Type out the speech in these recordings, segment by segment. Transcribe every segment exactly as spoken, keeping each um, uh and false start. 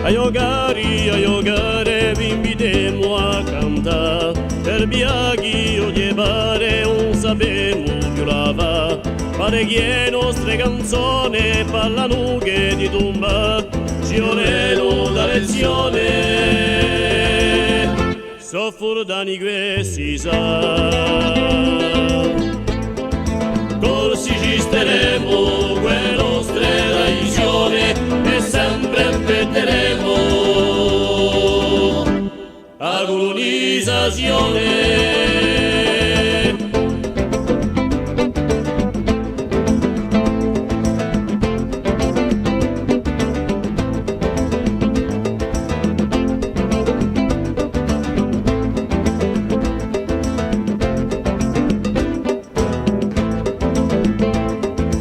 A ghjucari, a ghjucari, vi invitemu à cantà, per via chì oghje pare ùn sapemu più lavà. Pare chì e nostre canzone parlanu chè di tumbà, ci volenu dà lezzione. Sò furdani questi, sà. Corsi ci steremu, cù e nostre tradizione, è sempre impetteremu a culunizazione.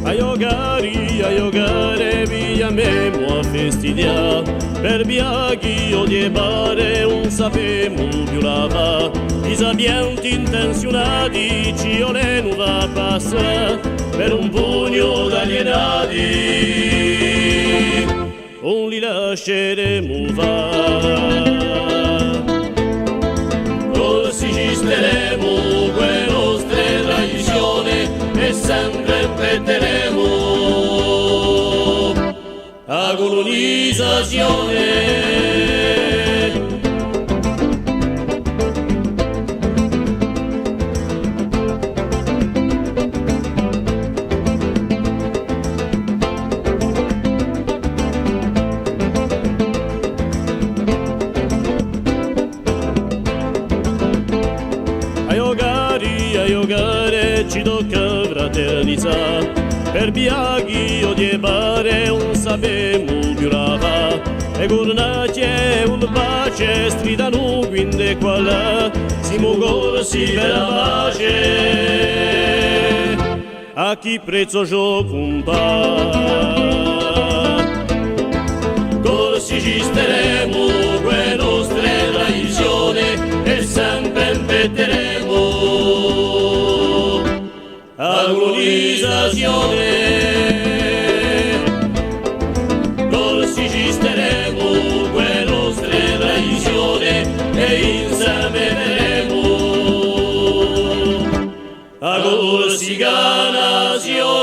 A ghjucari, a ghjucari, vi chjamemu à festighjà, per via chì oghje pare ùn sapemu più lavà. I sapienti intenziunati ci volenu fà passà per un pugnu d'alienati. Ùn li lasceremu fà. Corsi ci steremu, cù e nostre tradizione, è sempre impetteremu a culunizazione. A ghjucari, a ghjucari, ci tocca fraternizà, per via chì oghje pare ùn sapemu più lavà. E curnacchje, u pace, stridanu quì è quallà, simu corsi per a pace. À chì prezzu ci vò cumpà? Corsi ci steremu, cù e nostre tradizione, è sempre impetteremu a culunizazione. Corsi ci steremu, cù e nostre tradizione, è inseme metteremu a Corsica nazione.